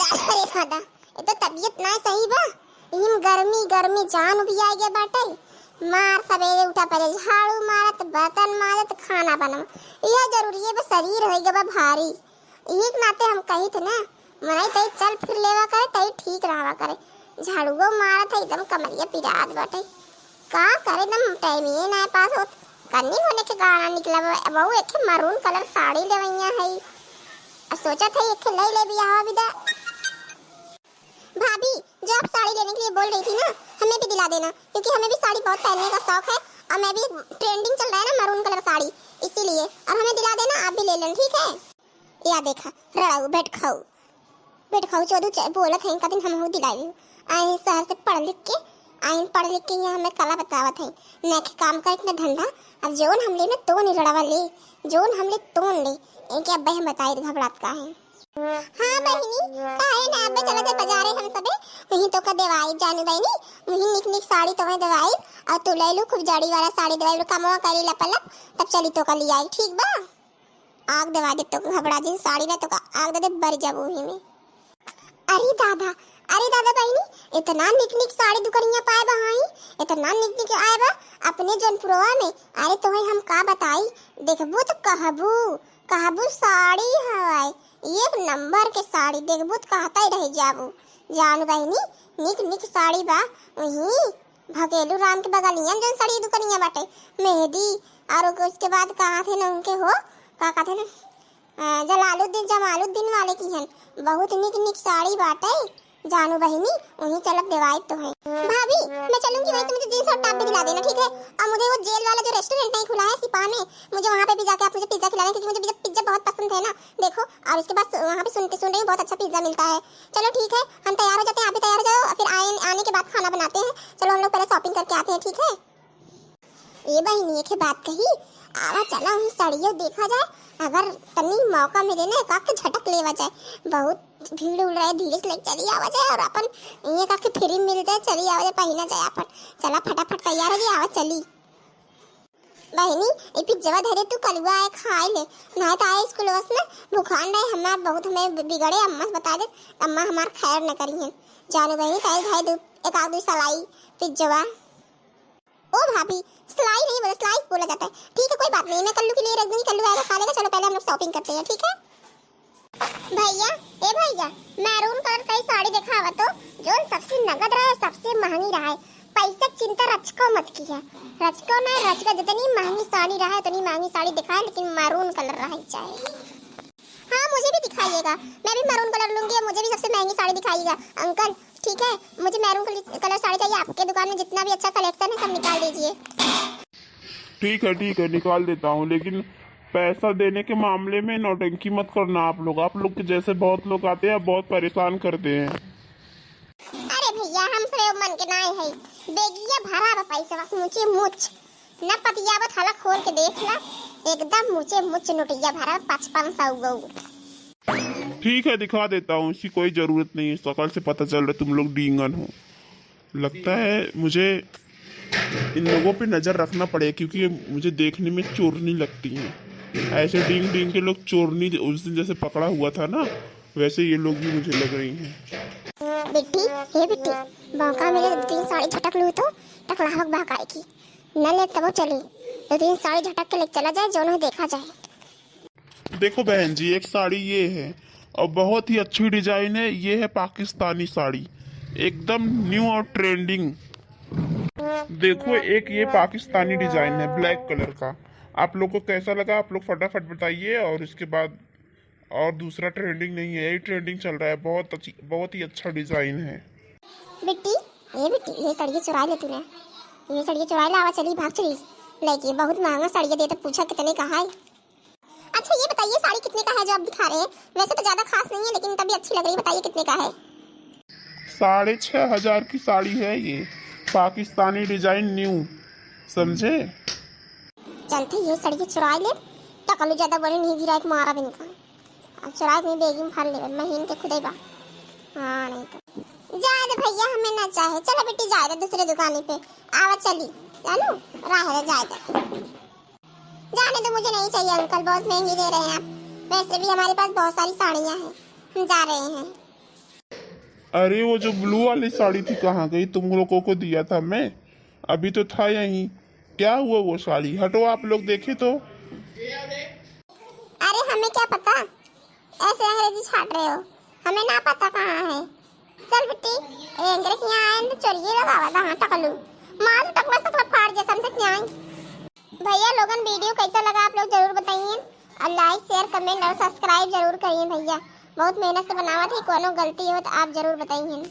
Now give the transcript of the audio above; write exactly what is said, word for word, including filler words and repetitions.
अरे दादा, ये तो तबीयत ना सही बा। इम गर्मी, गर्मी जान उबियाए गए बाटे। मार सबेरे उठा, पहले झाड़ू मारत, बर्तन मारत, खाना बनावा। यह जरूरी है, बस शरीर हो गया बा भारी। एक नाते हम कही थे ना, मनई तई चल फिर लेवा करे, तई ठीक रहवा करे। झाड़ुओ मारत है, एकदम कमरिया पिरात बाटे। का करे, एकदम टाइम ये ना पास होत। कन्नी होने के गाना निकला बा, अब वो एक maroon colour साड़ी लेवैया है। अब सोचत है एक ले ले बियाह विदा। भाभी, जो आप साड़ी लेने के लिए बोल रही थी ना, हमें भी दिला देना, क्योंकि हमें भी साड़ी बहुत पहनने का शौक है और मैं भी, trending चल रहा है ना maroon colour साड़ी, इसीलिए। और हमें दिला देना, आप भी ले लेना, ठीक है? या देखा, रड़ाऊ, बैठ खाऊ, बैठ खाऊ, चोदू च-, बोलत है, इनका दिन हमहू दिलाई। आए हैं शहर से पढ़ लिख के, आए हैं पढ़ लिख के, यहाँ हमें कला बतावत है, न के काम का इतना धंधा। अब जोन हम ले ना, तो नहीं रड़ावा ले, जोन हम ले, तो ले, इनके अब्बे हम बताए घबरात का है। हाँ बहिनी, काहे ना, अबे चला जाए बाजारे हम सबे, वहीं तो का देवाई जानू बहिनी, वहीं निक निक साड़ी तो वहीं देवाई, और तू ले लू खूब जड़ी वाला साड़ी देवाई, कमवा करी लपलप, तब चली तो का लियाई, ठीक बा? आग देवा दे तो घबरा जिन साड़ी ना तो का आग दे दे, बर जाबू वहीं में। अरे दादा, अरे दादा बहिनी, इतना निक निक साड़ी दुकनिया पाए बा हाई, इतना निक निक आए बा अपने जौनपुरवा में। अरे तोहे हम का बताई, देखबू तो कहबू, कहबू साड़ी हवाई, एक नंबर के साड़ी, देखबू तो कहता ही रह जाबू। जान बहिनी, निक निक साड़ी बा, वहीं भकेलू राम के बगलिया में जौन साड़ी दुकनिया बाटे, मेहंदी, और ओके, उसके बाद कहा थे ना उनके हो, का कहते ना, अ, जलालुद्दीन जमालुद्दीन वाले की हन, बहुत निक निक साड़ी बाटे। जानू बहिनी, उन्हीं चलब देवाई तो है। भाभी, मैं चलूंगी वहीं से, मुझे jeans और top भी दिला देना, ठीक है? और मुझे वो जेल वाला जो restaurant नहीं खुला है सिपा में, मुझे वहाँ पे भी जाके आप मुझे pizza खिला दें, क्योंकि मुझे pizza, pizza बहुत पसंद है ना। देखो, और इसके बाद वहाँ पे सुनते सुन रही हूँ बहुत अच्छा pizza मिलता है। चलो ठीक है, हम तैयार हो जाते हैं, आप भी तैयार हो जाओ, फिर आए, आने के बाद खाना बनाते हैं। चलो हम लोग पहले shopping करके आते हैं, ठीक है? ए बहिनी, एक बात कही, आवा चला वहीं साड़ियों देखा जाए, अगर तनी मौका मिले ना, एक आध झटक लेवा जाए, बहुत भीड़ उड़ रहा है, धीरे से लेके चली आवा जाए, और अपन ये का के free मिल जाए, चली आवा जाए, पहिना जाए अपन। चला फटाफट तैयार हो गई, आवा चली। बहिनी, ए पिज्जवा धरे तू कलुआ आए खाए ले, नहीं तो आए स्कूल बस में भुखान रहे, हमार बहुत हमें बि-, बिगड़े, अम्मा से बता दे, अम्मा हमार खैर न करी है। जानो बहिनी, ताई भाई दू, एक आध दू सलाई पिज्जवा। ओ भाभी, slice नहीं बोला, slice बोला जाता है। ठीक है, कोई बात नहीं, मैं कल्लू के लिए रख दूंगी, कल्लू आएगा खा लेगा। चलो पहले हम लोग shopping करते हैं, ठीक है? भैया, ए भैया, maroon colour का ही साड़ी दिखावा तो, जो सबसे नगद रहे, सबसे महंगी रहे। पैसा की चिंता रचको मत किया, रचको ना रचको, जितनी महंगी साड़ी रहे, उतनी महंगी साड़ी दिखाए, लेकिन maroon colour रहे चाहे। हाँ, मुझे भी दिखाइएगा, मैं भी maroon colour लूंगी और मुझे भी सबसे महंगी साड़ी दिखाइएगा। अंकल, ठीक है, मुझे maroon colour साड़ी चाहिए, आपके दुकान में जितना भी अच्छा collection है सब निकाल दीजिए। ठीक है, ठीक है, निकाल देता हूँ, लेकिन पैसा देने के मामले में नौटंकी मत करना आप लोग। आप लोग के जैसे बहुत लोग आते हैं, बहुत परेशान करते हैं। अरे भैया, हम सब मन के नाय है, बेगिया भरा बा पैसा, बस मुचे मुच। न पतियावत हला, खोल के देख ला, एकदम मुचे मुच नोटिया भरा, पचपन सौ गो। ठीक है, दिखा देता हूँ, इसकी कोई जरूरत नहीं है, शकल से पता चल रहा है तुम लोग डींगन हो। लगता है मुझे इन लोगों पे नज़र रखना पड़ेगा, क्योंकि ये मुझे देखने में चोरनी लगती हैं। ऐसे डींग डींग के लोग चोरनी, उस दिन जैसे पकड़ा हुआ था ना, वैसे ये लोग भी मुझे लग रही हैं। बिट्टी, हे बिट्टी, मौका मिले तो तीन साड़ी झटक लू तो, टकलावक बहकाए की। न ले तबो चली, दो तीन साड़ी झटक के ले चला जाए, जो न देखा जाए। देखो बहन जी, एक साड़ी ये है और बहुत ही अच्छी design है। ये है पाकिस्तानी साड़ी, एकदम new और trending। देखो, एक ये पाकिस्तानी design है black colour का। आप लोग को कैसा लगा, आप लोग फटाफट बताइए। और इसके बाद और दूसरा trending नहीं है, यही trending चल रहा है। बहुत अच्छी, बहुत ही अच्छा design है। बिट्टी, ए बिट्टी, ये साड़ी चुरा ले तूने, ये साड़ी चुरा ले, आवा चली, भाग चली लेके। बहुत महंगा साड़ी दे, तो पूछा कितने का है। अच्छा ये बताइए, साड़ी कितने का है जो आप दिखा रहे हैं? वैसे तो ज्यादा खास नहीं है, लेकिन तभी अच्छी लग रही है, बताइए कितने का है? साढ़े छः हजार की साड़ी है ये, पाकिस्तानी design new, समझे? चलते ये साड़ी चुरा ले, टकलू ज्यादा बड़े नहीं गिरा एक मारा बिन का। अब चुरा के बेगी में भर ले, महीन के खुदे बा। हाँ, नहीं तो। जाए दे भैया, हमें ना चाहे। चलो बेटी, जाए दे दूसरे दुकानी पे। आवा चली, जानू, राह रे, जाए दे। जाने दो, मुझे नहीं चाहिए अंकल, बहुत महंगी दे रहे हैं आप। वैसे भी हमारे पास बहुत सारी साड़ियाँ हैं, हम जा रहे हैं। अरे, वो जो ब्लू वाली साड़ी थी, कहाँ गई? तुम लोगों को दिया था मैं, अभी तो था यहीं। क्या हुआ वो साड़ी? हटो, आप लोग देखे तो। अरे, हमें क्या पता, ऐसे अंग्रेजी छाट रहे हो, हमें ना पता कहाँ है। चल बिट्टी, ए, एंकरे के यहाँ आए न तो चोरिये लगावा था, हाँ, टकलू। मार तो टकला से फाड़ जैसे हमसे क्या आई। भैया लोगन, वीडियो कैसा लगा आप लोग जरूर बताइए, और like, share, comment और subscribe जरूर करिए भैया। बहुत मेहनत से बनावत है, कोनो गलती हो तो आप जरूर बताइए।